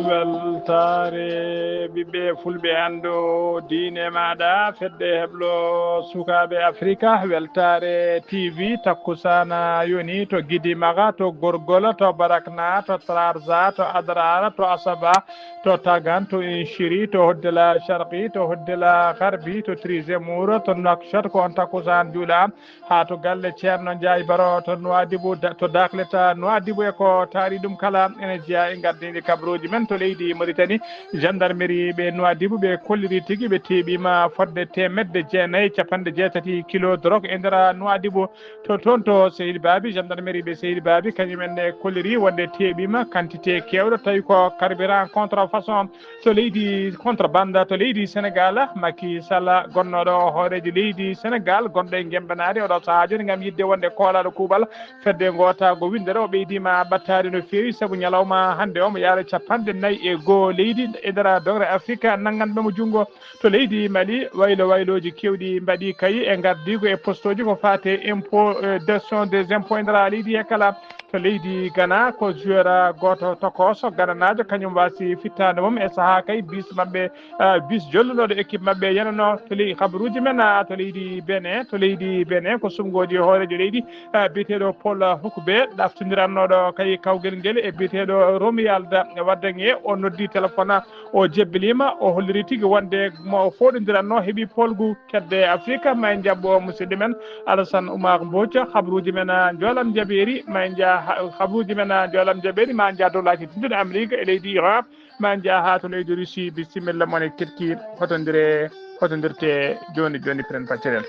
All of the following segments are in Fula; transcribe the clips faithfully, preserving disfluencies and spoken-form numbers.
Weltaare ɓiɓɓe fulɓe, anndo diine maaɗa, fedde heblo sukaaɓe Afrika. Weltaare T V, takkusaana yoni to Gidimaga, to Gorgola, to Barakna, to Trarza, to Adrara, to Asaba, to Tagan, to Inchiri, to Hoddela Sharqi, to Hoddela Garbi, to Trizemuro, to Nouakchott. Ko on takkusaan juula haa to galle Ceerno Njaay Baro to Nuwaadibu, da-, to Dakleta Nuwaadibu. E ko taari ɗum kala, ene jeyaa e ngardiiɗi kabaruuji men to leydi Moritani. Gendarmerie ɓe Nuwaadibu ɓe kolliri tigi ɓe teeɓiima fodde teemedde jeenayi capanɗe jeetati kilo drogue e nder Nuwaadibu. To toon to Sehil Baabi, gendarmerie ɓe Sehil Baabi, kañum en ne kolliri wonde teeɓiima quantité keewɗo, tawi ko carburant contrefaçon to leydi, contrebande to leydi Senegal. Macky Sall, gonnooɗo hooreejo leydi Senegal, gonɗo e ngembenaade oɗo sahaa jooni ngam yiɗde wonde koolaaɗo kuuɓal fedde ngootaago winndere, o ɓeydiima ɓattaade no feewi, sabu ñalawma hannde o mo yaare capanɗe nayi e goo leydi e nder dogre Afrika nannganɓe mo junngo. To leydi Mali, waylo waylooji keewɗi mbaɗi kayi e ngardiigu e postooji ko faati e impôt, eh, gestion des impôts e nder leydi he kala. To leydi Ghana, ko joueur gooto tokooso gananaajo, kañum waasi fittaande mum e sahaa kay bis maɓɓe, eh, bis jolluɗo ɗo équipe maɓɓe yanano. To ley-, kabaruuji men, ah, to leydi Benin, to leydi Benin ko sumgooji hooreejo leydi, eh, biyeteeɗo Paul Hukbe, ɗaftondirannooɗo kay kawgel ngel e biyeteeɗo Romuald Wadagni. O noddi téléphone, o jebbiliima, o holliri tigi wonde mo fooɗondirannoo heɓi poolgu kedde Afrika. Ma en njaɓɓo musidɗo men Alassane Oumar Mbodj, habruuji men, ah, njoolam jaɓeeri, ma en njaa ha-, habruuji men, ah, njoolam jaɓeeri, ma en njaa dow laaci tedduɗe Amérique e leydi Iran, ma en njaa haa to leydi Russie. Bisimilla mon e Turquie, hotondire, hotondirte jooni jooni, piren pacceren.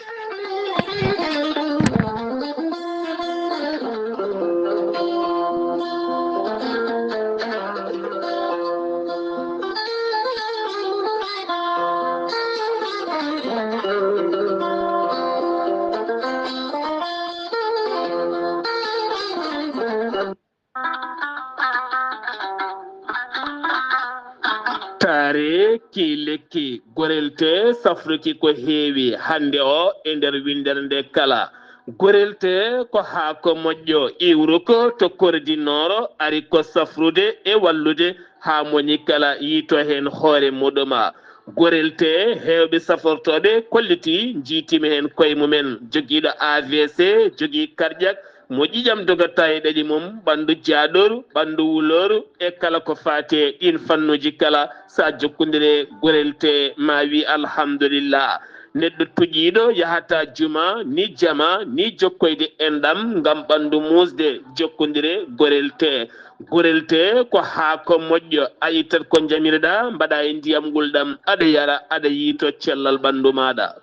Taare ki lekki, gorelte safruki ko heewi hannde o e nder winndere nde kala. Gorelte ko haako moƴƴo, iwruko to Kore di Nooro, ari ko safrude e wallude haa moni kala yiito heen hoore muɗuma. Gorelte, heewɓe safortooɓe kolliti, njiitima heen koye mumen, jogiiɗo A V C, jogii cardiaque, mo ƴiƴam dogata e ɗaɗi mum, ɓanndu jaaɗooru, ɓanndu wulooru, e kala ko faati e ɗiin fannuuji kala, so a jokkondire gorelte, ma wi alhamdulillah. Neɗɗo tuƴiiɗo yahata juma, ni jama, ni jokkoyde enɗam ngam ɓanndu muusde, jokkondire gorelte. Gorelte ko haako moƴƴo, a ittat ko njamirɗa, mbaɗa e ndiyam ngulɗam, aɗa yara, aɗa yiito cellal ɓanndu maaɗa.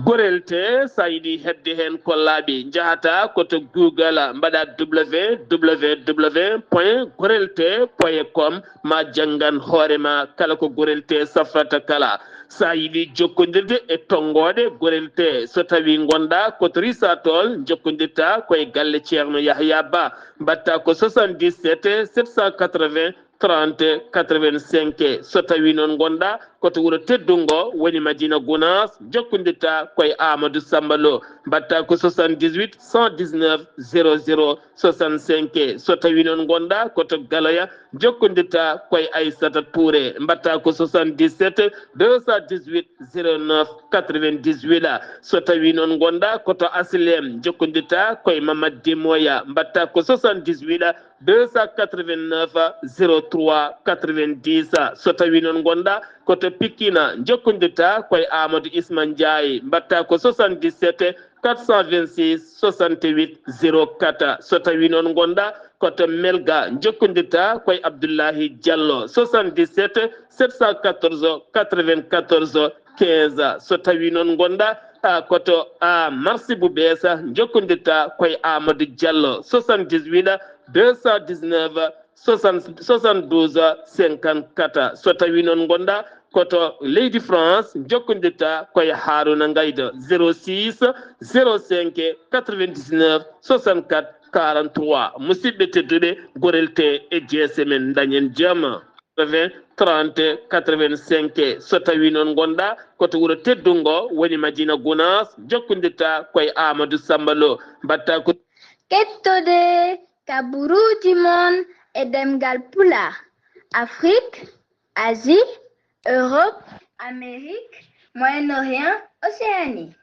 Gorelte, so a yiɗi heɓde heen ko laaɓi, njahata ko to Google, mbaɗa W W W point gorelte point com, ma janngan hoore ma kala ko Gorelte safrata kala. So a yiɗi jokkondirde e tonngooɗe Gorelte, so tawii ngonɗa ko to Risatol, njokkondirta ko e galle Ceerno Yahya Ba, mbaɗta ko soixante-dix-sept sept cent quatre-vingts trente quatre-vingt-cinq. So tawii noon ngonɗa ko to wuro teddungo, woni Madina Gunaas, njokkondirta ko e Amadou Samba Lo, mbaɗta ko soixante-dix-huit cent dix-neuf zéro zéro soixante-cinq. So tawii noon ngonɗa ko to Galoya, njokkondirta ko e Aissata Touré, mbaɗta ko soixante-dix-sept deux cent dix-huit zéro neuf quatre-vingt-dix-huit. So tawii noon ngonɗa ko to Asilem, njokkondirta ko e Mamad Dimoya, mbaɗta ko soixante-dix-huit deux cent quatre-vingt-neuf zéro trois quatre-vingt-dix. So tawii noon ngonɗa ko to Pikine, njokkondirta ko e Amadou Isma Ndiaye, mbaɗta ko soixante-dix-sept quatre cent vingt-six soixante-huit zéro quatre. So tawii noon ngonɗa ko to Melga, njokkondirta ko e Abdoulahi Diallo, soixante-dix-sept sept cent quatorze quatre-vingt-quatorze quinze. So tawii noon ngonɗa ah, koto, ah, marsi bu beesa, njokkondirta koye Amadou Diallo, soixante-dix-huit, deux cent dix-neuf, soixante, soixante-douze, cinquante-quatre. So tawi noon ngonɗa koto leydi France, njokkondirta koye Haruna Ngaydo, zéro six, zéro cinq, quatre-vingt-dix-neuf, soixante-quatre, quarante-trois. Musidɓe tedduɓe, gorelte e jeese men, dañen jam. Quatre-vingts, trente, quatre-vingt-cinq. So tawi noon ngonɗa koto wuro teddungo woni Madina Gounass, njokkondirta koye Amadou Samba Lo. Mbaɗta ko Kettode kaburuuji mon e ɗemngal Pulaar, Afrik, Asie, Europe, Amérique, Moyen-Orient, Océanie.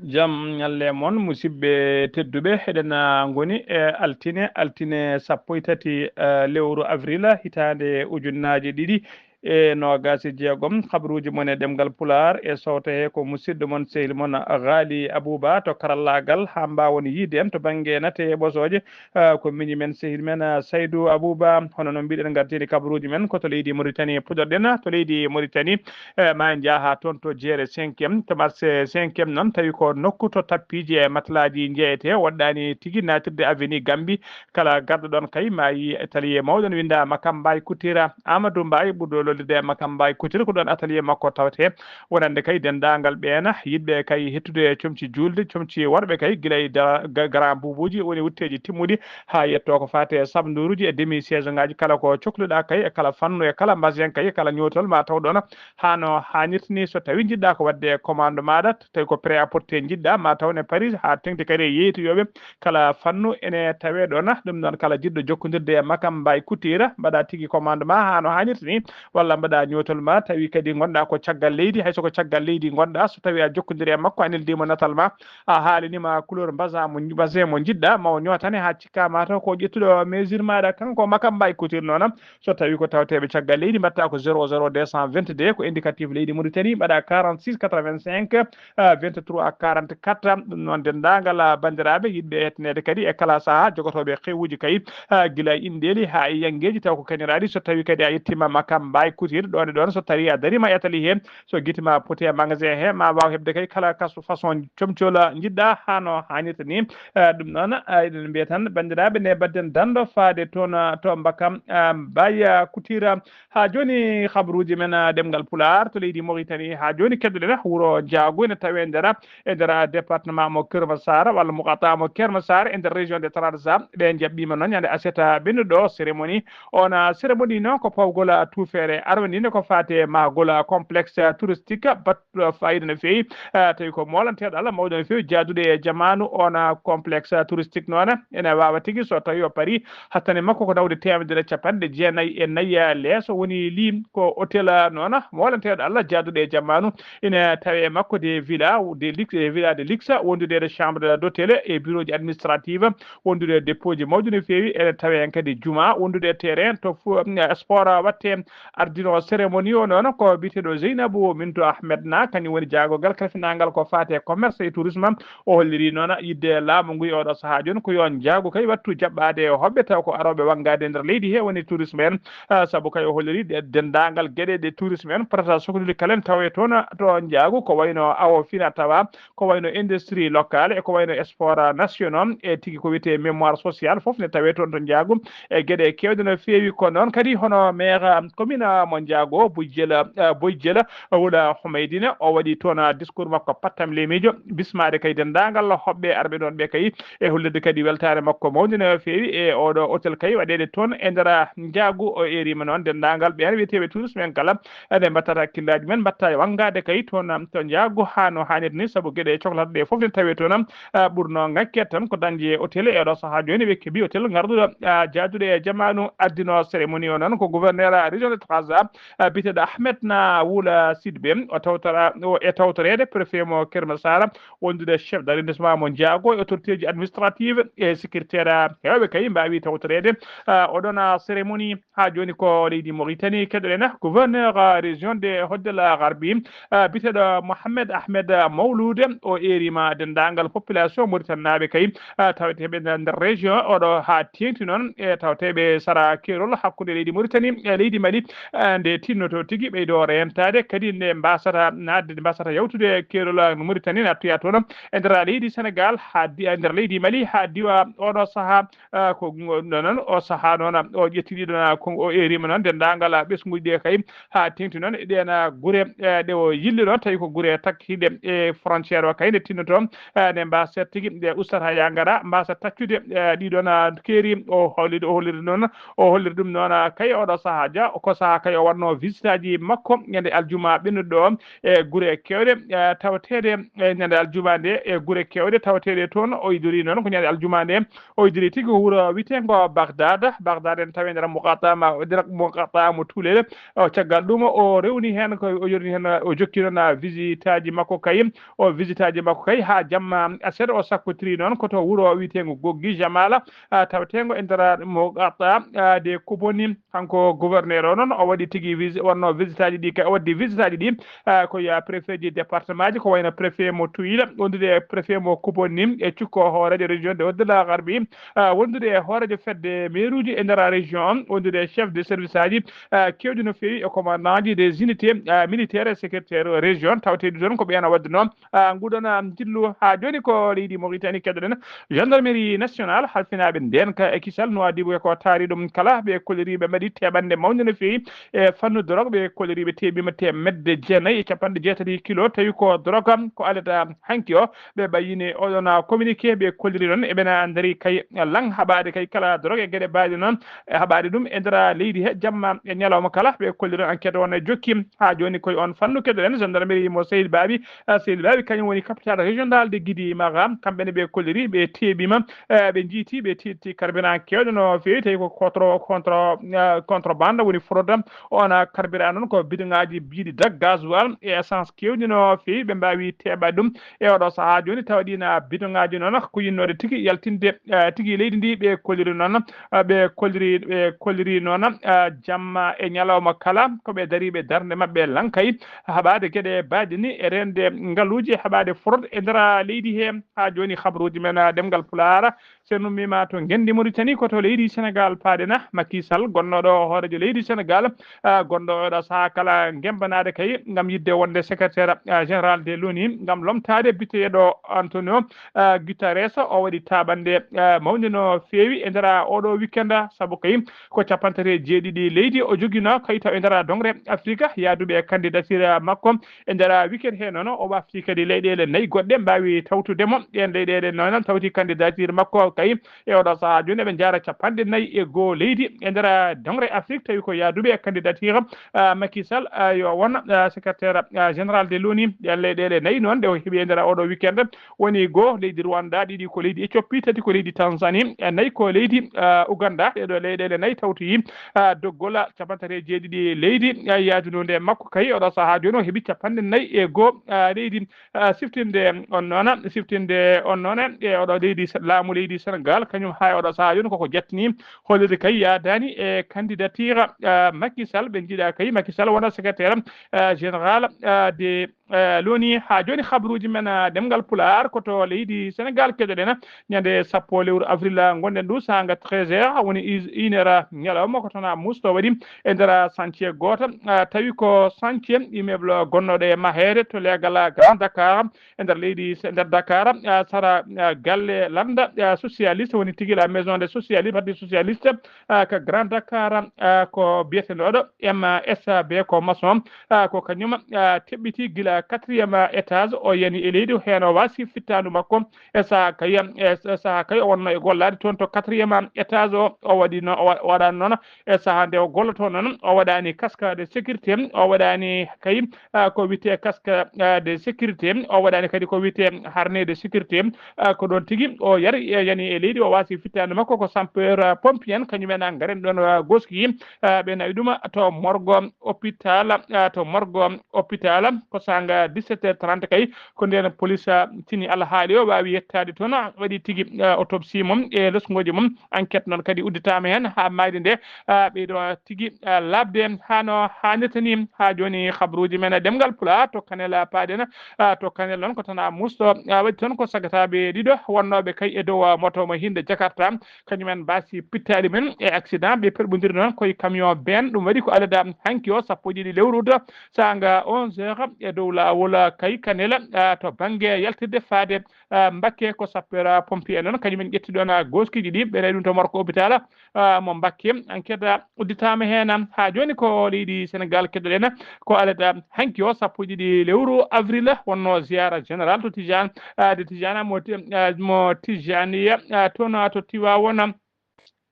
Jam ñalle mon, musidɓe tedduɓe. Eɗen, ah, ngoni e altine, altine sappo e tati, ah, lewru avril, hitaande ujunnaaje ɗiɗi e noogaas e jeegom. Habruuji mon e ɗemngal Pulaar e sowto he ko musidɗo mon, sehil mon, Ghali Abouba to karallaagal, haa mbaawon yiide en to bannge nate e ɓosooje. Ah, ko miñi men, sehil men, ah, Saydou Abouba. Hono no mbiɗen, ngartini kabaruuji men ko to leydi Mauritanie puɗorɗen, to leydi Mauritanie. Eh, ma en njaha toon to jeere cinquième, to marché cinquième noon, tawi ko nokku to tappiiji e matlaaji njeyete, woɗɗaani tigi naatirde avenue Gambie. Kala garɗo ɗoon kay ma yi atelier mawɗo no winnda Makam Mbaye Kutira, Amadou Mbaye ɓurɗo lollirde Makam Mbaye Kutira, ko ɗoon atelier makko tawte. Wonande kay denndaangal ɓeen yiɗɓe kay hettude comci juulde, comci worɓe kay, gila e da-, ga-, grand buubuuji, woni wutteeji timmuɗi, haa yetto ko faati e sabnduuruuji e demi siège ngaaji, kala ko cokluɗa kay, e kala fannu, e kala mbasin kay, e kala ñootol, ma taw ɗoon haa no haanirta ni. So tawi njiɗɗa ko waɗde commande maaɗa, tawi ko prêt-à-porter njiɗɗa, ma taw ne Paris, haa teŋti kadi e yeeytoyooɓe, kala fannu ene tawee ɗoon. Ɗum noon, kala jiɗɗo jokkondirde e Makam Mbaye Kutira, mbaɗa tigi commande ma haa no haanirta ni, walla mbaɗa ñootol ma, tawi kadi ngonɗa ko caggal leydi, hay so ko caggal leydi ngonɗa, so tawi a jokkondiri e makko, a neldima natal ma, a haalinima couleur mbasin mo, mbasin mo njiɗɗa, ma o ñootane haa cikka ma taw ko ƴettuɗo mesure maaɗa, kanko Makam Mbaye Kutira noon. So tawi ko tawteeɓe caggal leydi, mbaɗta ko zéro zéro deux cent vingt-deux, ko indicatif leydi Mauritanie, mbaɗa quarante-six quatre-vingt-cinq, ah, vingt-trois quarante-quatre. Ɗum noon, denndaangal, ah, banndiraaɓe yiɗɓe heɗtaneede kadi e kala sahaa, jogotooɓe xewuuji kay, ah, gila e inɗeeli haa e yanngeeji, taw ko kañiraaɗi. So tawi kadi a yettiima Makam Mbaye Kutira ɗoon e ɗoon, so tawi a dariima e atali heen, so gite ma poti e magasin he, ma waaw heɓde kay kala kas-, façon comcol njiɗɗa haa no haanirta ni. Eh, ɗum noon, eh, eɗen mbiya tan, banndiraaɓe, nde mbaɗden danndo faade toon, eh, to Mbakam, eh, Mbaye, eh, Kutira. Haa jooni, habaruuji men, eh, ɗemngal Pulaar to leydi Mauritanie. Haa jooni, keɗoɗen wuro Njaago, ene tawee nder, e nder département mo Keur Massar, walla muqataa mo Keur Massar, e nder région de Trarza. Ɓe njaɓɓiima noon ñande aset, eh, ɓennuɗo cérémonie. On, eh, cérémonie noon ko pawgol, eh, tuufeere arwaniinde ko faati e mahgol, eh, complexe, eh, touristique, bat-, ɗo fayida no feewi, eh, tawi ko moolanteeɗo Allah mawɗo no feewi, jaaduɗo e jamaanu. On, ah, complexe touristique noon ene waawa tigi, so tawi o parii, hattane makko ko nawde teemedere e capanɗe jeenayi e nayi leeso, woni lim ko hôtel, ah, noon moolanteeɗo Allah, jaaduɗo e jamaanu. Ene tawi e makko des villas, des lux-, des villas de luxe, wondude e chambre d'hôtel e bureau ji administrative, wondude e dépôt ji mawɗi no feewi. Ene tawi heen kadi juma, wondude e terrain to fo-, mm, sport waɗte. Ardino cérémonie o noon ko biyeteeɗo Zeynabou Mintou Ahmed Na, kañum woni jaagorgal kalfinaangal ko faati e commerce e tourisme. O holliri noon yiɗde laamu ngu e oɗo sahaa jooni ko yo njaago kay wattu jaɓɓaade e hoɓɓe taw ko arooɓe wanngaade e nder leydi he woni tourisme en. Ah, sabu kay o holliri de-, denndaangal geɗe ɗe tourisme en potata soklude kalen tawe toon to njaago ko wayno awo fina tawa, ko wayno industrie locale e ko wayno sport national e tigi ko wiyetee mémoire social, fof ne tawee toon to Njaago e geɗe keewɗe no feewi. Ko noon kadi hono maire, um, commune, uh, mo Njaago, Boy Jela, uh, Boy Jela Wula Humaydine, o waɗi toon, uh, discours makko pattam lemiijo, bismaade kay denndaangal hoɓɓe arɓe ɗoon ɓe kay, e hollirde kadi weltaare makko mawnde no feewi e oɗo hôtel kay waɗeede toon e nder, uh, Njaago. O eeriima noon denndaangal ɓeen wiyeteeɓe tourisme en kala, ene mbattata hakkillaaji men, mbatta wanngaade kay toon, um, to Njaago haa no haanirta ni, sabu geɗe coklata ɗe fof ne tawee toon, um, ah, ɓurno ŋakkeede tan ko dañde hôtel e oɗo sahaa jooni, ɓe keɓi hôtel ngarduɗo, ah, jaaduɗo e jamaanu. Ardino cérémonie o noon ko gouverneur, ah, région de Trarza, ah, biyeteeɗo Ahmed Na Wula Sidibé, o tawtora, o e tawtoreede préfet mo Keur Massar, wondude chef d'arrondissement mo Njaago, e autorité ji administrative e sécuritaire, ah, heewɓe kay mbaawi tawtoreede, ah, oɗon, ah, cérémonie. Haa jooni ko leydi Mauritanie keɗoɗen, gouverneur, ah, région de Hoddel, ah, Gharbi, ah, biyeteeɗo Mohamed Ahmed Mawlude, o eeriima denndaangal population mauritanaaɓe kay, ah, taweteeɓe nder, nder région oɗo haa teeŋti noon e taweteeɓe sara keerol hakkunde leydi Mauritanie e leydi Mali, eh, nde tinnoto tigi ɓeydo rentaade, kadi nde mbasata naatde, nde mbasata yawtude keerol, eh, Mauritanie, nattoya toon e nder leydi Senegal, haa di-, e nder leydi Mali, haa diwa oɗo sahaa, eh, ko ngo-, no-, noon o sahaa noon, o ƴetti ɗiɗo na, ko o eerima noon denndaangal, eh, ɓesnguuji ɗe kay, haa teeŋti noon e ɗeen, eh, gure, eh, ɗe o yilli noon, tawi ko gure takkiiɗe e frontière o kay nde tinnoto, eh, nde mbasa tigi, nde ustata yangara, mbasa taccude, eh, ɗiɗo na keeri, o holliri, o holliri noon, o holliri ɗum noon, ah, kay oɗo sahaa ja, ko sahaa kay o waɗno visitaaji makko ñande aljuma ɓennuɗo o e gure keewɗe, eh, tawateeɗe, eh, ñande aljuma nde e gure keewɗe tawateeɗe toon. O idori noon ko ñande aljuma nde o idori tigi ko wuro wiyeteengo Bagdad. Bagdad en tawi nder muqataa ma, nder muqataa mo Tulel. O caggal ɗum o rewni heen ko o yorni heen, o jokki noon, ah, visitaaji makko kay, o visitaaji makko kay haa jamma aset o sakkotiri noon ko to wuro wiyeteengo Goggi Jamala, ah, taweteengo e nder muqataa, ah, de Koboni. Kanko gouverneur o noon, o waɗi tigi visi-, wonno visitaaji ɗi, ka-, o waɗi visitaaji ɗi, ah, ko ya préfet ji département ji, ko wayno préfet mo Tuila, wondude e préfet mo Koboni, e cukko hooreejo région de Ouadéla Garbi, ah, wondude e hooreejo fedde meeruuji e nder région on, wondude e chef de service aji, ah, keewɗi no feewi e commandant ji des unités, ah, militaires et secrétaire région, tawateeɗi toon ko ɓeen o waɗduno. Ah, nguɗon, ah, njillu haa jooni ko leydi Mauritanie keɗoɗen. Gendarmerie nationale halfinaaɓe ndeenka e kisal Nouadhibou e ko taari ɗum kala, ɓe kolliri ɓe mbaɗi teɓannde mawnde no feewi e fannu dorog, ɓe kolliri ɓe teɓima teemedde jeenayi e capanɗe jeetati kilo, tawi ko dorog ko alata hanki o. Ɓe ɓayyini oɗon communiqué, ɓe kolliri noon eɓena ndari kay lang haɓaade kay kala dorog e geɗe baaɗe noon, e haɓaade ɗum e nder leydi he jamma e ñalawma kala. Ɓe kolliri enquête on e jokki haa jooni koye on fannu keɗoɗen gendarmerie mo Seydi Baabi. Ah, Seydi Baabi kañum woni capitaine régional de Guidi Maga. Kamɓe ne ɓe kolliri, ɓe teɓima, eh, ɓe njiiti, ɓe tetti carburant keewɗo no feewi, tawi ko contre, contre, eh, contrebande woni fraude. On carburant noon ko bidon ŋaaji biiɗi dak gasoil e essence keewɗi no feewi, ɓe mbaawi teɓaade ɗum e oɗo sahaa jooni. Tawa ɗiin bidon ŋaaji noon ko yinnoode tigi yaltinde, eh, tigi leydi ndi. Ɓe kolliri noon, eh, ɓe kolliri, ɓe kolliri noon, eh, jamma e ñalawma kala ko ɓe dariiɓe darnde maɓɓe lankay haɓaade geɗe baaɗe ni e reende ngaluuji, haɓaade fraude e nder leydi he. Haa jooni habruuji men, ah, ɗemngal Pulaar, so en ummiima to ngenndi Mauritanie, ko to leydi Senegal paaɗen. Macky Sall, gonnooɗo hooreejo leydi Senegal, ah, gonɗo oɗo sahaa kala ngembanaade kay ngam yiɗde wonde secrétaire, ah, général de l'onu, ngam lomtaade biteeɗo Antonio, ah, Guterres. O waɗi taaɓannde, ah, mawnde no feewi e nder oɗo weekend, sabu kay ko capanɗe tati e jeeɗiɗi leydi o joginoo kay taw e nder doŋre Afrika yaaduɓe e candidature makko. E nder weekend he noon o wafti kadi leyɗeele nayi goɗɗe mbaawi tawtude mo. Ɗeen leyɗeele noon tawti candidature makko kay e oɗo sahaa jooni eɓe njaara capanɗe nayi e goo leydi e nder doŋre Afrique tawi ko yaaduɓe e candidature, ah, Macky Sall, ah, yo won, ah, secrétaire, ah, général de l'onu. Ɗeen leyɗeele nayi noon ɗe o heɓi e nder oɗo weekend woni goo leydi Rwanda, ɗiɗi ko leydi Éthiopie, tati ko leydi Tanzanie, e nayi ko leydi, ah, Uganda. Ɗeeɗo leyɗeele nayi tawtoyi, ah, doggol capanɗe tati e jeeɗiɗi leydi, ah, yaadunoo nde makko kay oɗo sahaa jooni o heɓi capanɗe nayi e goo, ah, leydi, ah, siftinde on noon, siftinde on noon e oɗo leydi Se-, laamu leydi Senegal kañum haa e oɗo sahaa jooni koko jettini hollirde kay yaadaani e candidature, ah, Macky Sall. Ɓe njiɗa kay Macky Sall wona secrétaire, ah, général, ah, de eh, loni haa jooni habruuji men, ah, ɗemngal Pulaar ko to leydi Senegal keɗoɗen. Ñande sappo lewru avril, ah, ngonɗen ɗo saanga treize heures, woni is-, une heure ñalawma ko toon, ah, musto waɗi e nder, ah, chantier gooto. Ah, tawi ko chantier immeuble gonnooɗo e maheede to leegal, ah, Grand Dakar e nder leydi Se-, nder Dakar, ah, sara, ah, galle lannda, ah, socialiste woni tigi la maison des socialistes, parti socialiste, ah, ka Grand Dakar, ah, ko biyetenooɗo M S B ko maçon, ah, ko kañum, ah, teɓɓiti gila quatrième étage o yani e leydi, heen o waasi fittaandu makko e sahaa kay, e sahaa kay o wonno e gollaade toon to quatrième étage o, o waɗi no-, o wa-, waɗaani noon e sahaa nde o gollotoo noon, o waɗaani casque de sécurité, o waɗaani kay, ah, ko wiyetee casque, ah, de sécurité, o waɗaani kadi ko wiyetee harnais de sécurité, ah, ko ɗoon tigi o yari, e yani e leydi, o waasi fittaandu makko ko sapeur, ah, pompier en, kañum en ngaren ɗoon, ah, goski, ah, ɓe nawi ɗum to morgue hôpital, ah, to morgue hôpital, ko saanga dix-sept heures trente kay, ko ndeen police, ah, tini alhaali o, waawi yettaade toon, ah, waɗi tigi, ah, autopsie mum e lesngooji mum. Enquête noon kadi udditaama heen haa maayde nde, ah, ɓeydo tigi, ah, laaɓde haa no haanirta ni. Haa jooni, habruuji men e ɗemngal Pulaar to Kanel, ah, paaɗen, ah, to Kanel noon ko tan a musto, ah, waɗi toon ko sagataaɓe ɗiɗo wonnooɓe kay e dow, ah, moto mo hinnde Jakarta, kañum en mbaasi pittaali men e accident. Ɓe perɓondiri noon koye camion been. Ɗum waɗi ko alada hanki o, sappo e ɗiɗi lewru août, saanga onze heures e dow laawol, ah, kay Kanel, ah, to bannge yaltirde faade, ah, Mbakke. Ko sapeur, ah, pompier noon, kañum en ƴetti ɗoon, ah, gooskiiji ɗi, ɓe nayi ɗum to morgue hôpital, ah, mo Mbakke. Enquête, ah, udditaama heen. Haa jooni ko leydi Senegaal keɗoɗen, ko alada hanki o, sappo e ɗiɗi lewru avril, wonno ziyara général to Tijaan, ah, de Tijaan mo Ti-, ah, mo Tijaaniya, ah, toon, ah, to Tiwaawoon.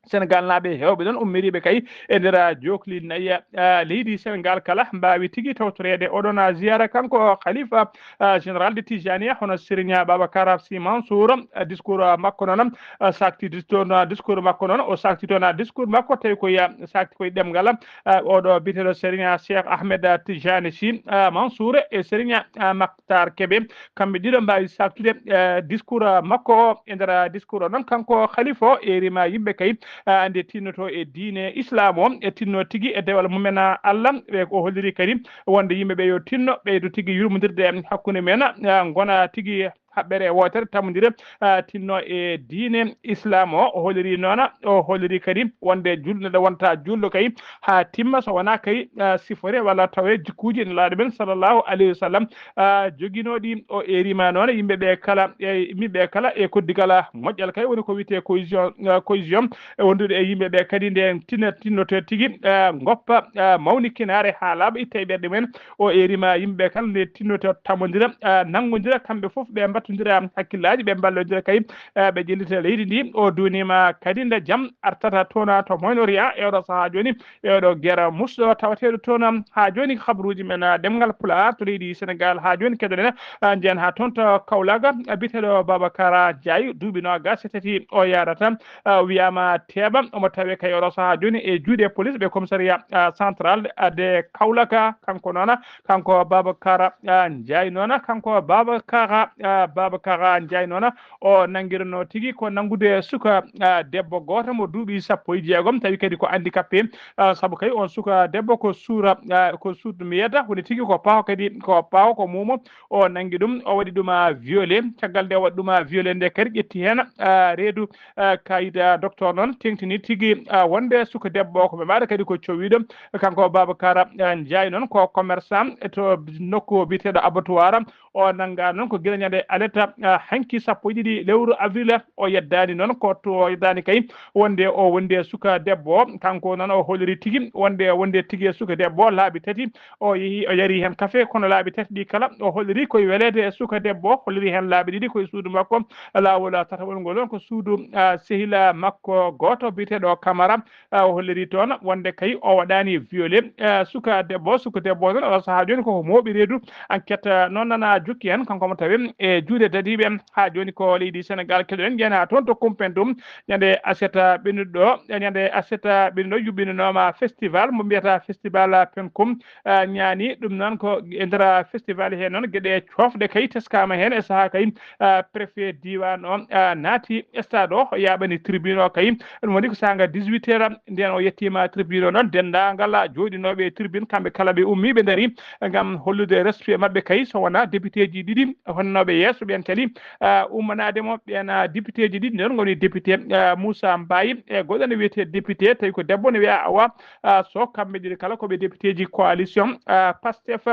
Senegaal naaɓe heewɓe ɗon ummiriiɓe kay e nder, ah, jookli nayi, ah, leydi Senegaal kala mbaawi tigi tawtoreede oɗon, ah, ziyara. Kanko khalifa, ah, général de Tijaniya, hono Serigne Babacar Sy Mansour, ah, discours, ah, makko noon, ah, sakti dis-, toon, ah, discours makko noon, o sakti toon, ah, discours makko tawi ko ya-, sakti koye ɗemngal, ah, oɗo biyeteeɗo Serigne, ah, Cheikh Ahmed, ah, Tijani Sy, ah, Mansour e Serigne, ah, Maktar Kebe. Kamɓe ɗiɗo mbaawi saktude, eh, discours, ah, makko o. E nder, ah, discours o noon, kanko khalifa o eerima yimɓe kay, ah, nde tinnoto e diine Islam o, e tinno tigi e dewal mumen, ah, Allah. Ɓe ko o holliri kadi wonde yimɓe ɓe yo tinno, ɓeydo tigi yurmondirde hakkunde men, ah, ngona tigi haɓɓere wootere, tammondire, ah, tinno e diine Islam o. O holliri noon, o holliri kadi wonde julɗo, neɗɗo wonta julɗo kay haa timma so wonaa kay, ah, sifore walla tawe jikkuuji Nelaaɗo men sallallahu alayhi wa sallam, ah, joginooɗi. O eerima noon yimɓe ɓe kala, e yimɓe ɓe kala e koddigal, ah, moƴƴal kay woni ko wiyetee cohésion, ah, cohésion, e wondude e yimɓe ɓe kadi nde tinna-, tinnoto tigi, ah, ngoppa, ah, mawnikinaare haa laaɓa, itta e ɓerɗe mumen. O eerima yimɓe kala nde tinnoto tammondira, ah, nanngondira, kamɓe fof ɓe mbattondira hakkillaaji, ɓe mballondira kay, ah, ɓe ƴellita leydi ndi. O duunima kadi nde jam artata toon to Moyen-Orient e oɗo sahaa jooni, e oɗo guerre musɗo tawateeɗo toon. Haa jooni, habruuji men, ah, ɗemngal Pulaar to leydi Senegaal, haa jooni keɗoɗen, ah, njehen haa toon to Kaolack, ah, biyeteeɗo Babacar Ndiaye, duuɓi noogaas e tati o yahrata, ah, wiyaama teeɓa, omo tawee kay oɗo sahaa jooni e juuɗe police ɓe commissariat, ah, central, ah, de Kaolack. Kanko noon, kanko Babacar, ah, Ndiaye noon, kanko Babacar, ah, Babacar Ndiaye noon, o nanngiranno tigi ko nanngude suka, ah, debbo gooto mo duuɓi sappo e jeegom, tawi kadi ko handicapé, ah, sabu kay on suka debbo ko suura, ah, ko suudu mbiyata, woni tigi ko paho kadi, ko paho, ko muumo. O nanngi ɗum, o waɗi ɗum, ah, violé. Caggal nde o waɗi ɗum, ah, violé nde kadi, ƴetti heen, ah, reedu, ah, kayit, ah, docteur noon, teŋtini tigi, ah, wonde suka debbo o ko ɓe mbaɗa kadi ko cowiiɗo. Kanko Babacar, ah, Ndiaye noon ko commerçant to nokku biyeteeɗo abattoir. O nannga noon ko gila ñande aletta, ah, hanki sappo e ɗiɗi lewru avril. O yeddaani noon ko to, o yeddaani kay wonde o wondi e suka debbo o. Kanko noon o holliri tigi wonde o wondi tigi e suka debbo o laabi tati. O yehi, o yari heen kafe, kono laabi tati ɗi kala o holliri koye weleede e suka debbo o, holliri heen laabi ɗiɗi koye suudu makko. Laawol tataɓol ngol noon ko suudu, ah, sehila makko gooto biyeteeɗo Camara. Ah, o holliri toon wonde kay o waɗaani violé, ah, suka debbo. Suka debbo noon, oɗo sahaa jooni koko mooɓi reedu. Enquête, ah, noon nana jokki heen, kanko mo tawi e juuɗe dadiiɓe. Haa jooni ko leydi Senegaal keɗoɗen, njeyen haa toon to Koumpentoum, ñande aset ɓennuɗo, ñande aset ɓennuɗo yuɓɓinanooma festival mo mbiyata festival Penkoum, ah, ñaani ɗum noon ko e nder festival he noon geɗe coofɗe kay teskaama heen e sahaa kay, ah, préfet diiwaan o, ah, naati stade o, o yaaɓani tribune o kay. Ɗum woni ko saanga dix-huit heures, nden o yettiima tribune o noon, denndaangal jooɗinooɓe e tribune, kamɓe kala ɓe ummii, ɓe ndarii ngam hollude respect maɓɓe kay, so wonaa députéji ɗiɗi honnooɓe yeeso ɓeen kadi, ah, ummanaade mo. Ɓeen, ah, députéji ɗiɗi noon ngoni député, ah, Moussa Mbaye e goɗɗo ne wiyetee député, tawi ko debbo ne wiyaa Awa, ah, Sow. Kamɓe ɗiɗi kala ko ɓe députéji coalition, ah, Pastef.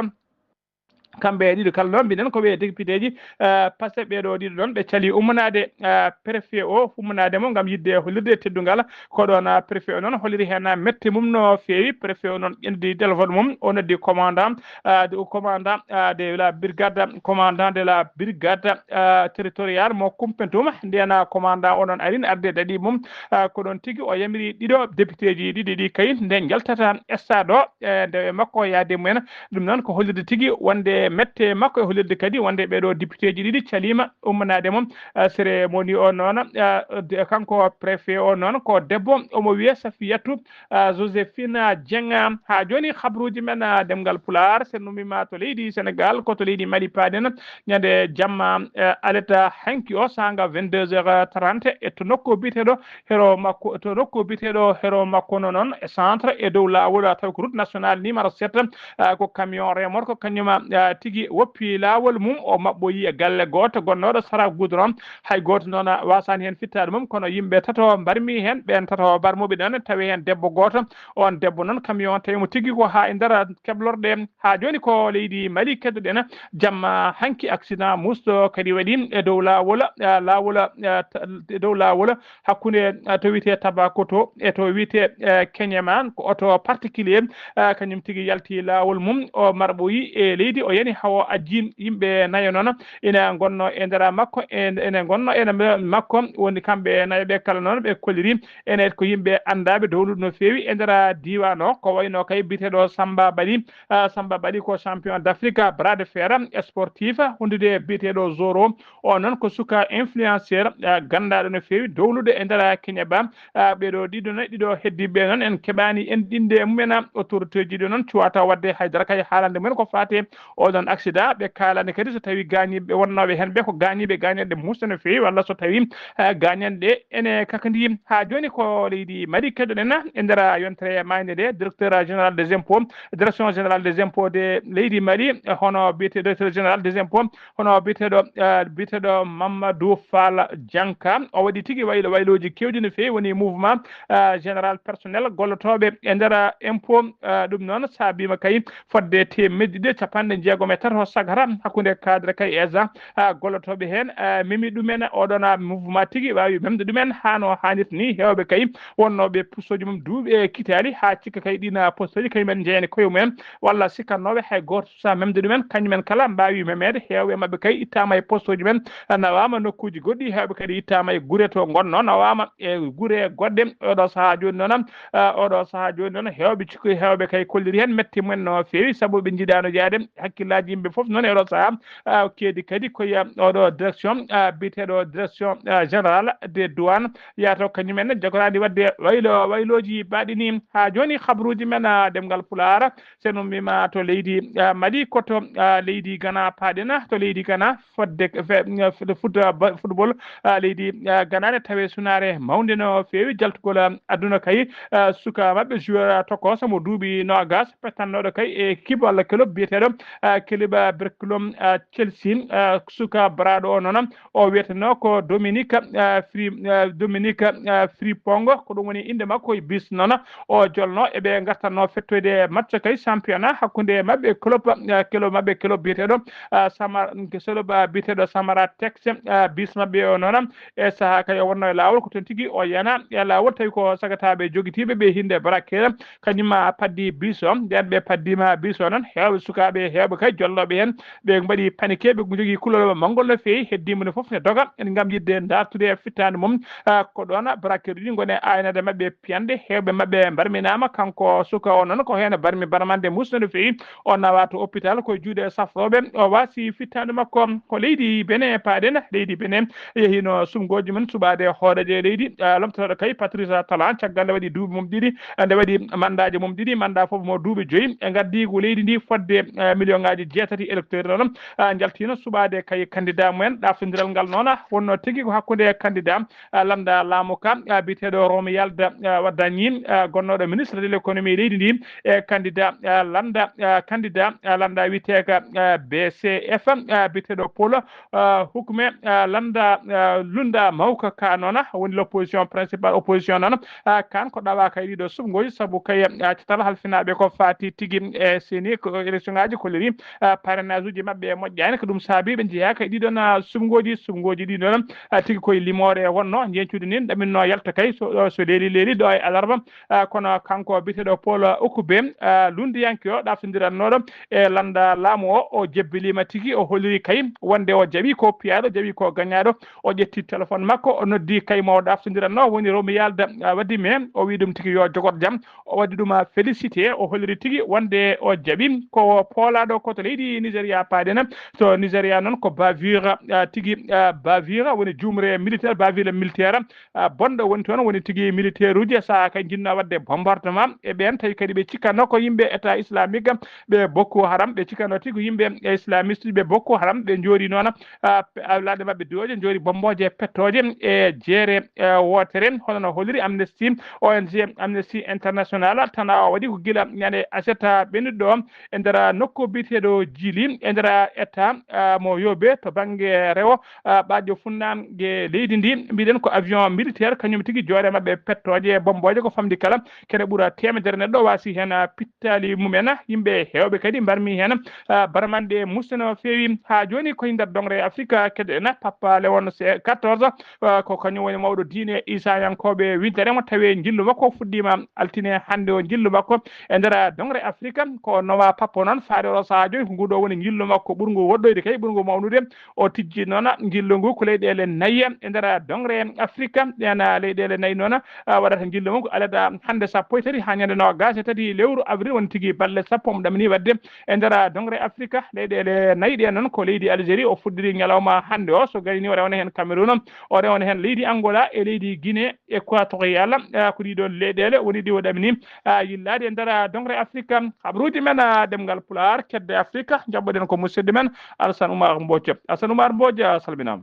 Kamɓe ɗiɗo kala noon, mbiɗen ko ɓe députéji, eh, Pastef. Ɓeeɗo ɗiɗo noon, ɓe calii ummanaade, eh, préfet o, ummanaade mo ngam yiɗde hollirde teddungal. Ko ɗoon, eh, préfet o noon holliri heen, eh, mette mum no feewi. Préfet o noon ƴetti téléphone mum, o noddi commandant, eh, de, commandant, eh, de la brigade, commandant de la brigade, eh, territoriale mo Koumpentoum. Ndeen, eh, commandant o noon ari, arde daɗi mum, eh, ko ɗoon tigi o yamiri ɗiɗo députéji ɗiɗi ɗi kay, nde njaltata stade o, eh, nde e makko yaade mumen. Ɗum noon ko hollirde tigi wonde e mette makko e hollirde kadi wonde ɓeeɗo députéji ɗiɗi caliima ummanaade mo. Ah, cérémonie o noon, ah, de- kanko préfet o noon ko debbo, omo wiyee Safiyatu, ah, Joséphine Dieng. Haa jooni, habruuji men, ah, ɗemngal Pulaar, so en ummiima to leydi Senegaal, ko to leydi Mali paaɗen, ñande jamma, eh, aleta hanki o saanga vingt-deux heures trente, e to nokku biyeteeɗo Hero Makko, to nokku biyeteeɗo Hero Makko no noon e centre e dow laawol, tawi ko route nationale numéro sept, ah, ko camion remorque kañuma, ah, tigi woppi laawol mum, o maɓɓoyi e galle gooto gonnooɗo sara goudron. Hay gooto noon waasaani heen fittaade mum, kono yimɓe tato mbarmi heen, ɓeen tato mbarmuɓe noon tawi heen debbo gooto. On debbo noon, camion tawi mo tigi ko haa e nder keblorɗe. Haa jooni ko leydi Mali keddoɗen. Jamma hanki, accident musɗo kadi waɗi e dow laawol, ah, laawol, ah, ta- e dow laawol hakkunde, ah, to wiyetee Tabakoto e to wiyetee, eh, Keñeman, ko oto particulier, ah, kañum tigi yalti laawol mum, o marɓoyi e leydi, o yani hawo ajji. Yimɓe nayo noon ina ngonno e nder makko, e ene ngonno e nder makko, woni kamɓe nayo ɓe kala noon ɓe kolliri ene ko yimɓe anndaaɓe dowlude no feewi e nder diiwaan o, ko wayno kay biyeteeɗo Samba Bali. Ah, Samba Bali ko champion d'Afrique bras de fer sportif, hundude biyeteeɗo Zoro. O noon ko suka influenceur, ah, ganndaaɗo no feewi dowlude e nder Keñeba. Ah, ɓeeɗo ɗiɗo noon, ɗiɗo heddiiɓe noon, en keɓaani en ɗiɗi e mumen. Autorité ji ɗo noon cuwata waɗde haydara kay haalande mumen ko faati oɗon accident. Ɓe kaalani kadi so tawi gaañiiɓe wonnooɓe heen ɓe ko gaañiiɓe gaañanɗe musɗe no feewi, walla so tawi, eh, gaañanɗe ene kakandi. Haa jooni ko leydi Mali keɗoɗen e nder yontere maayde nde, directeur général des impôts, direction générale des impôts de leydi Mali, eh, hono biyete directeur général des impôts, hono biyeteeɗo, eh, biyeteeɗo Mamadou Fall Dianka. O waɗi tigi waylo waylooji keewɗi no feewi, woni mouvement, eh, général personnel gollotooɓe e nder impôt. Eh, ɗum noon saabiima kay fodde teemedde ɗiɗi e capanɗe jeegom e tato sagata hakkunde cadre kay e agent, ah, gollotooɓe heen, ah, memi ɗumen. Oɗon, ah, mouvement tigi waawi memde ɗumen haa no haanirta ni. Heewɓe kay wonnooɓe postooji mum duuɓi e kitaali haa cikka kay ɗiin, ah, postooji kañum en njeyani koye mumen walla sikkannooɓe hay gooto suusaa memde ɗumen, kañum en kala mbaawi memeede. Heewɓe maɓɓe kay ittaama e postooji men, ah, nawaama nokkuuji goɗɗi. Heewɓe kadi ittaama e gure to ngonnoo, nawaama e gure goɗɗe. Oɗo sahaa jooni noon, ah, oɗo sahaa jooni noon, heewɓe cikku, heewɓe kay kolliri heen mette mumen no feewi, sabu ɓe njiɗaano yaade. Hakkillaaji yimɓe fof noon e oɗo sahaa, ah, keedi kadi ko ya oɗo direction, ah, biyeteeɗo direction, ah, générale des douanes, yaato kañum en jagoraani waɗde waylo, waylooji baaɗi ni. Haa jooni, habruuji men, ah, ɗemngal Pulaar, so en ummiima to leydi, ah, Mali, ko to, ah, leydi Gana paaɗen, to leydi Gana, fodde fe- f- foot- ba- football, ah, leydi, ah, Gana ne tawi sunaare mawnde no feewi jaltugol, ah, aduna kay, ah, suka maɓɓe joueur, ah, tokooso mo duuɓi noogas, pettannooɗo kay e équipe walla club biyeteeɗo, ah, club, ah, Berkeley, ah, Chelsea, ah, suka baraaɗo o noon, o wiyetenoo ko Dominique, ah, Fri- ah, Dominique, ah, Fripongo, ko ɗum woni innde makko e bis noon. O jolno eɓe ngartatnoo fettoyde match kay championnat hakkunde maɓɓe club, ah, club maɓɓe club biyeteeɗo, ah, Samar, club, ah, biyeteeɗo Samara Tex, ah, bis maɓɓe o noon. E sahaa kay o wonno e laawol ko toon tigi o yana e laawol tawi ko sagataaɓe jogitiiɓe ɓe hinde barakkere kañum ma paddi bis o. Nden ɓe paddiima bis o noon, heewɓe sukaaɓe heewɓe kay jolnooɓe heen ɓe mbaɗi panique, ɓe njogii kulol manngol no feewi, heddiimo ne fof ne doga ngam yiɗde dartude fittaande mum. Ah, ko ɗoon barakkere ɗi ngoni aynade maɓɓe piyanɗe. Heewɓe maɓɓe mbarminaama, kanko suka o noon ko heen barmi barmande musde no feewi. O nawa to hôpital ko e juuɗe safrooɓe. O waasi fittaandu makko ko leydi Benin paaɗen. Leydi Benin yehiino sumgooji mum suɓaade hooreejo e leydi, ah, lomtotooɗo kay Patrice Talon, caggal nde waɗi duuɓi mum ɗiɗi, nde waɗi mandaaji mum ɗiɗi, mandat fof mo duuɓi joyi. E ngaddiigu leydi ndi fodde, ah, million ngaaji jeetati électeur noon, ah, njaltiino suɓaade kay candidat mumen. Ɗaaftondiral ngal noon wonnoo tigi ko hakkunde candidat, ah, lannda laamu ka, ah, biyeteeɗo Romuald, ah, Wadagni, ah, gonnooɗo ministre de l'économie leydi ndi, e candidat, ah, lannda, ah, candidat, ah, lannda wiyeteeka, ah, B C F, ah, biyeteeɗo Paul, ah, Hukme, ah, lannda, ah, lunda mawka ka noon woni l'opposition, principale opposition noon. Ah, kan ko ɗawa kay ɗiɗo subngooji sabu kay, ah, catal halfinaaɓe ko faati tigi e C E N I ko élection ngaaji kolliri, ah, parrainage uji maɓɓe moƴƴaani, ko ɗum saabi ɓe njeyaa kay ɗiɗon, ah, subngooji. Subngooji ɗi noon, ah, tigi koye limoore wonno, njeñcuude ni ɗaminno yalta kay so, so leeli leeli ɗo e alarba. Ah, kono kanko biyeteeɗo Paul Okube, ah, lunndiyanke o ɗaaftondirannooɗo e lannda laamu o, o jebbiliima tigi, o holliri kay wonde o jaɓi ko piyaaɗo, jaɓi ko gañaaɗo. O ƴetti téléphone makko, o noddi kay mo o ɗaaftondirannoo, woni Romuald, ah, Wadagni, o wi ɗum tigi yo jogot jam. O waɗi ɗum, ah, félicité, o holliri tigi wonde o jaɓi ko poolaaɗo sappo to leydi Nigéria paaɗen. To Nigéria noon ko bavure, ah, tigi, ah, bavure woni juumre militaire, bavure militaire, ah, bonɗo woni toon, woni tigi militaire uji e sahaa kay njinnoo waɗde bombardement e ɓeen, tawi kadi ɓe cikkanno ko yimɓe État islamique, ɓe Boko Haram, ɓe cikkanno tigi ko yimɓe islamiste ɓe Boko Haram, ɓe njoori noon, ah, pe-, awlaaɗe maɓɓe duwooje, njoori bombooje pettooje e jeere, eh, wootere, hono no holliri Amnesty, O N G Amnesty International. Tan o waɗi ko gila ñande aset ɓennuɗo o e nder nokku biyeteeɗo Djili, e nder État, ah, mo Yobe, to bannge rewo, ah, ɓaajo funnaange leydi ndi. Mbiɗen ko avion militaire, kañum tigi joore maɓɓe pettooje e bombooje ko famɗi kala, kene ɓura teemedere neɗɗo waasi heen, ah, pittaali mumen. Yimɓe heewɓe kadi mbarmi heen, ah, barmanɗe musse no feewi. Haa jooni koye nder dongre Afrika keɗen Papa Léon quatorze, ah, ko kañum woni mawɗo diine Isayankooɓe wintere mo, tawi njillu makko fuɗɗiima altine hannde o, njillu makko e nder dongre Afrika. Ko nowa Papa noon faade o sahaa jooni, ko nguɗo woni njillu makko ɓurngu woɗɗoyde kay, ɓurngu mawnude. O tijji noon njillu ngu ko leyɗeele nayi e nder dongre Afrika. Ɗeen leyɗeele nayi noon, ah, waɗata njillu mum ko alada hannde sappo e tati haa ñande noogaas e tati lewru avril, woni tigi balɗe sappo mo ɗamini waɗde e nder dongre Afrika. Leyɗeele nayi ɗe noon ko leydi Algérie, o fuɗɗiri ñalawma hannde o, so gayni o rewana heen Cameroun, o rewana heen leydi Angola e leydi Guinée Équatoriale. Ah, ko ɗiɗo leyɗeele woni ɗi o ɗamini, ah, yillaade e nder dongre Afrika. Habaruuji men, ah, ɗemngal Pulaar, kedde Afrika, njaɓɓoɗen ko musidɗo men Alassane Oumar Mbodj. Alassane Oumar Mbodj, a salminaama.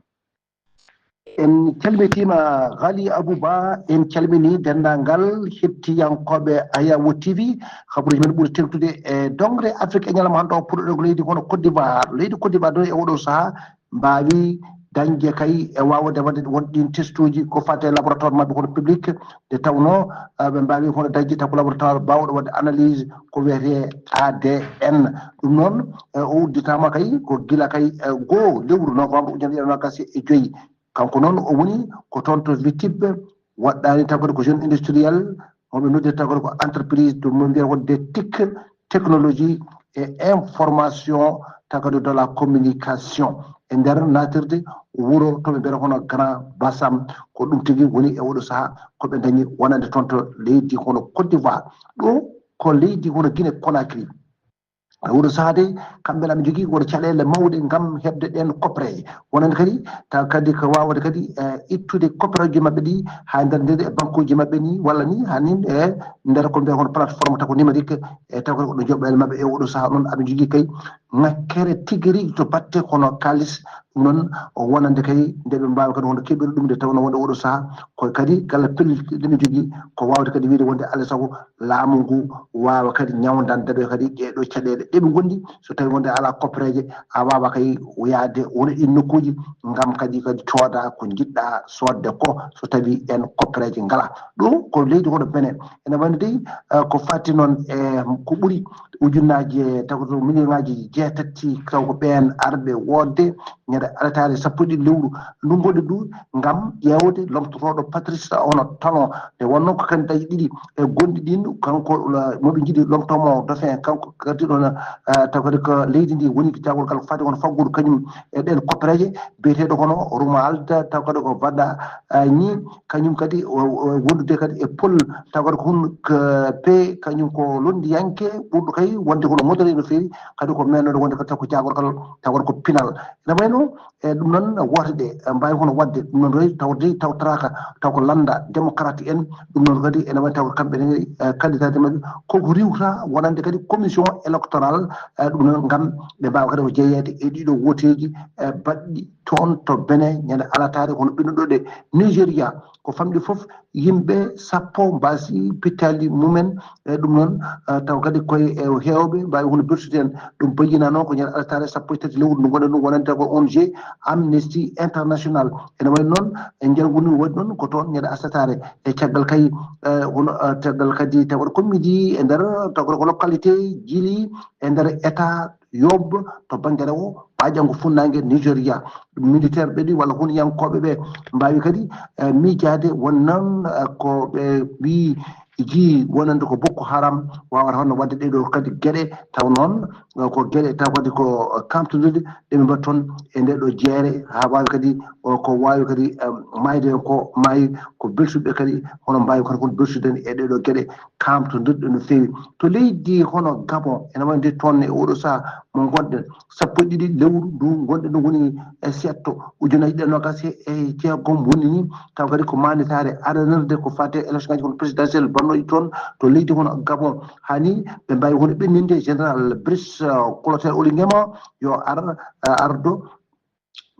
En calmitiima Ghali Abou Ba, en calminii denndaangal heɗtiyankooɓe Ayawo T V. Habaruuji men ɓuri teŋtude e dongre Afrique e ñalawma hannde o, puɗɗoɗen ko leydi hono Côte d'Ivoire. Leydi Côte d'Ivoire ɗo e oɗo sahaa mbaawi dañde kay e waawde waɗde won ɗiin testuuji ko fate laboratoire maɓɓe hono public, nde tawnoo, ah, ɓe mbaawi hono dañde taw ko laboratoire baawɗo waɗde analyse ko wiyetee A D N. Ɗum noon, eh, o udditaama kay ko gila kay, eh, goo lewru novembre ujunere ɗiɗi e noogaas e joy. Kanko noon o woni ko toon to Vitibe, waɗɗaani taw kadi ko jeune industriel, hoɓe noddirta kadi ko entreprise de mo mbiyata wonde TIC, technologie et information, taw kadi de la communication. E nder naatirde wuro to ɓe mbiyata hono Grand Bassam, ko ɗum tigi woni e oɗo sahaa ko ɓe dañi wonande toon to leydi hono Côte d'Ivoire. Ɗo ko leydi hono Guinée Conakry. E oɗo sahaa de, kamɓe ne aɓe njogii woto caɗeele mawɗe ngam heɓde ɗeen koppereeje. Wonande kadi, taw kadi ko waawde kadi, eh, ittude koppereeje maɓɓe ɗi haa nder ndee e bankuuji maɓɓe ni, walla ni, haa ni e nder ko mbiyata hono plateforme taw ko numérique, e taw kadi ko ɗo joɓɓeele maɓɓe e oɗo sahaa noon aɓe njogii kay ŋakkere tigi rigi to batte hono kaalis. Ɗum noon o wonande kay nde ɓe mbaawa kadi wonde keɓir ɗum nde tawnoo wonde oɗo sahaa ko kadi kala pelliti ɗe ɓe njogii ko waawde kadi wiyde wonde alaa sago laamu ngu waawa kadi ñawndande ɓe kadi ɗee ɗoo caɗeele ɗe ɓe ngondi so tawii wonde alaa koppereeje a waawa kay yaade woni ɗiin nokkuuji ngam kadi kadi cooda ko njiɗɗa soodde ko so tawii ɗeen koppereeje ngalaa. Ɗum ko leydi hono Benin ene wayno dey, eh, ko fati noon e ko ɓuri ujunnaaji e taw ko million ngaaji jeetati taw ko ɓeen arɓe woodde ñande alataare sappo e ɗiɗi lewru ndungu ɗe du ngam ƴeewde lomtotooɗo Patrice hono Talon nde wonnoo ko candidat ji ɗiɗi e gonɗi ɗin kanko moɓe njiɗi lomtoomo dauphin kanko gardiɗo no taw kadi ko leydi ndi woni jagorgal fati hono faggudu kañum e ɗen koppereeje biyeteeɗo hono Romuald taw kadi ko Vada ñi kañum kadi wondude kadi e Paul taw kadi ko hon pe kañum ko lonndiyanke ɓurɗo kay wonde kono modere no feewi kadi ko mennode wonde kadi taw ko jagorgal taw kadi ko pinal ene wayno e ɗum noon woote ɗe mbaawi hono waɗde ɗum noon rewi taw dey tawtoraka taw ko lannda démocrate en ɗum noon kadi ene waɗi taw kamɓe ne candidat maɓɓe koko riwta wonande kadi commission électorale ɗum noon ngam ɓe mbaawa kadi ko jeyeede e ɗiɗo wooteeji baɗɗi toon to Benin ñande alataare kono ɓennuɗo ɗe Nigéria ko famɗi fof yimɓe sappo mbaasi pittaali mumen e ɗum noon taw kadi koye e heewɓe mbaawi hono bertude en ɗum bayyinano ko ñande alataare sappo e tati lewru ndu gonɗen ɗum wonande ko O N G Amnesty International ene wayi noon e njangu ndu waɗi noon ko toon ñande asataare e caggal kay hono caggal kadi taw waɗa commidi e nder taw ko localité Djili e nder état Yobe to bannge rewo ɓaaƴanngo funnaange Nigéria militaire ɓe ɗi walla huniyankooɓe ɓe mbaawi kadi miijaade won noon ko ɓe mbii jii wonande ko Boko Haram waawata hono waɗde ɗee ɗoo kadi geɗe taw noon ko geɗe taw kadi ko kamtondirɗe ɗe ɓe mbaɗi toon e ndee ɗoo jeere haa waawi kadi ko waawi kadi maayde ko maayi ko belsuɓe kadi hono mbaawi kadi kono belsude e ɗee ɗoo geɗe kamtondirɗe no feewi to leydi hono Gabon ene waɗi nde toon e oɗo sahaa mo ngonɗen, sappo e ɗiɗi lewru ndu ngonɗen, ɗum woni e seetto ujunaaji ɗiɗi e noogaas e jeegom woni ni. Taw kadi ko maanditaare aranirde ko fate élection ngaji kono présidentielle bannooji toon to leydi hono Gabon. Hani ɓe mbawi hono ɓenninde général Brice, euh, Clotaire Oligui Nguema yo ar, euh, ardo.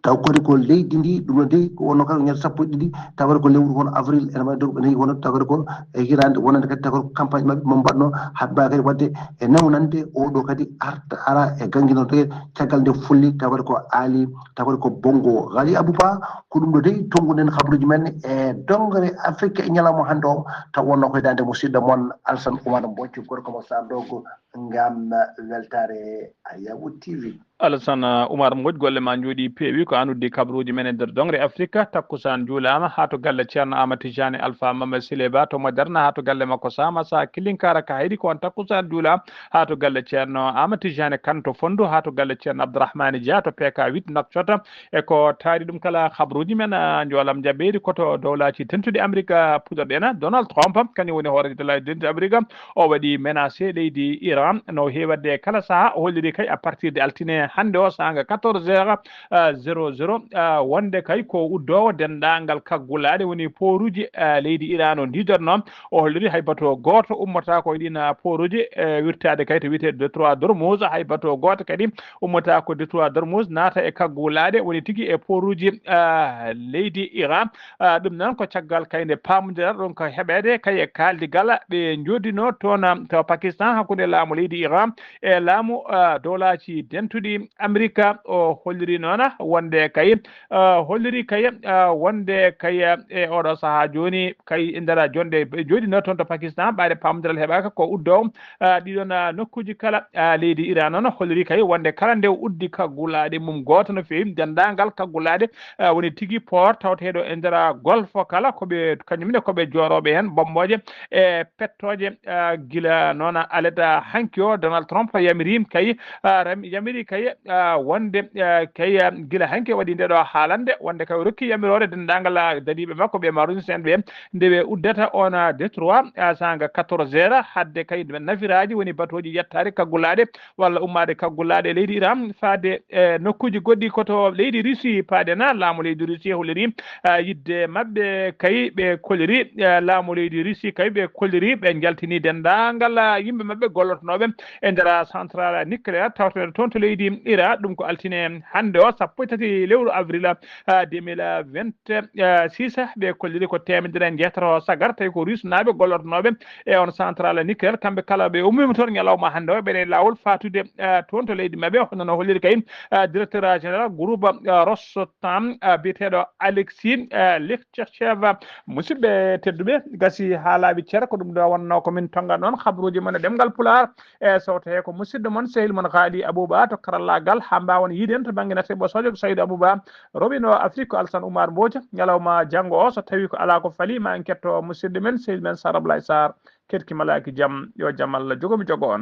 Taw kadi ko leydi ndi, ɗum no dey ko wonno kadi ko ñande sappo e ɗiɗi, taw kadi ko lewru hono avril, ene wawi dow ɓe nayi wonno, taw kadi ko e hirande wonande kadi, taw kadi ko campagne maɓɓe mo mbaɗno, haɓɓa kadi wadde e newnande oɗo kadi arta ara e ganginorde caggal nde fulli, taw kadi ko aali, taw kadi ko bongo gali abouba. Ko ɗum ɗo dey tonguɗen habruji men e dongre afrique e ñalawma hannde o, taw wonno koye dande musidɗo mon alsan oumar mbocco gorko mo sardogo ngam weltare a yawu tv. Alassane Oumar Mbodj, golle ma njooɗi peewi. Ko an uddi kabaruuji men e nder Dongre Afrika. Takkusaan juulaama haa to galle Ceerno Aama Tijjaani Alfa Mama Sileba to Moderna, haa to galle makko Saama Sa Kilinkara Kahaydi. Ko on takkusaan juulaa haa to galle Ceerno Aama Tijjaani Kan to Fonndu, haa to galle Ceerno Abdourahmani Dia to P K huit Nouakchott. E ko taari ɗum kala kabaruuji men, ah, njoolam jabeeri ko to Dowlaaji Dentuɗi Amerika puɗorɗen. Donald Trump, kañum woni hooreejo Dowlaaji Dentuɗi Amerika, o waɗi menacé leydi Iran no heewi waɗde e kala saha. O holliri kay à partir de altine hannde o saanga quatorze heures, euh, zéro zéro, euh, wonde kay ko uddowo denndaangal kaggulaaɗe woni pooruji, euh, leydi Iran o ndidorno. O holliri hay bato gooto ummata ko e ɗin, euh, pooruji, euh, wirtaade kay to wiyetee détroit d'Ormuz, hay bato gooto kadi ummata ko détroit d'Ormuz naata e kaggulaaɗe woni tigi e pooruji, euh, leydi Iran. Ah, ɗum noon ko caggal kay nde paamondiral ɗum ko heɓeede kay e kaaldigal ɓe njooɗdinoo toon, ah, to Pakistan hakkunde laamu leydi Iran e laamu, ah, dowlaaji dentuɗi Amerika. O holliri noon wonde kay, ah, holliri kay, ah, wonde kay, ah, e oɗo sahaa jooni kay e nder jonde ɓe njooɗdinoo toon to Pakistan ɓaade paamondiral heɓaaka ko uddo, ah, ɗiɗon, ah, nokkuuji kala, ah, leydi Iran noon holliri kay wonde kala nde uddi kaggulaaɗe mum gooto no feewi denndaangal kaggulaaɗe ah, woni tigi port tawteeɗo e nder golfo kala ko ɓe kañum ne ko ɓe joorooɓe heen bommooje e pettooje, ah, gila noon aleta hanki o Donald Trump yamiri kay, ah, ram-, yamiri kay, ah, wonde, ah, kay, ah, gila hanki o waɗi nde ɗo haalande wonde kay o rokki yamiroore denndaangal, ah, dadiiɓe makko ɓe maronisien ɓe nde ɓe uddata on, ah, détroit, ah, saanga quatorze heures hadde kay nafiraaji woni batooji yettaade kaggulaaɗe walla ummaade kaggulaaɗe leydi Iran faade e nokkuuji goɗɗi ko to leydi Russie paaɗen. Laamu leydi Russie holliri, ah, yiɗde maɓɓe kay ɓe kolliri, ah, laamu leydi Russie kay ɓe kolliri ɓe njaltini denndaangal, ah, yimɓe maɓɓe gollotonooɓe e nder central nucléaire tawteeɗo toon to leydi Iran. Ɗum ko altine hannde o sappo e tati lewru avril, ah, deux mille vingt-six. Ɓe kolliri ko teemedere e jeetato sagar tawi ko Rusnaaɓe gollotonooɓe e on central nucléaire. Kamɓe kala ɓe ummiima toon ñalawma hannde o, ɓeɗe laawol faatude, eh, toon to leydi maɓɓe. Hono no holliri kay, eh, directeur général groupe, eh, Rosotam, eh, biyeteeɗo Alexis, eh, Lichtchev. Musidɓe tedduɓe, gasi haa laaɓi cer, ko ɗum ɗo wonnoo ko min tonga noon kabaruuji mon e ɗemngal Pulaar. E so tawii ko musidɗo mon, sehil mon Haali Abouba to karallaagal, haa mbaawon yiiden to bannge nate ɓosoojo ko Saydu Abouba, roɓino Afrique ko Alsan Oumar Mbodj. Ñalawma janngo o, so tawii ko alaa ko fali, ma en ketto musidɗo men, sehil men Sar Ablaye Sarr. Keɗki malaaki jam, yo jam Allah jogo mi jogo on.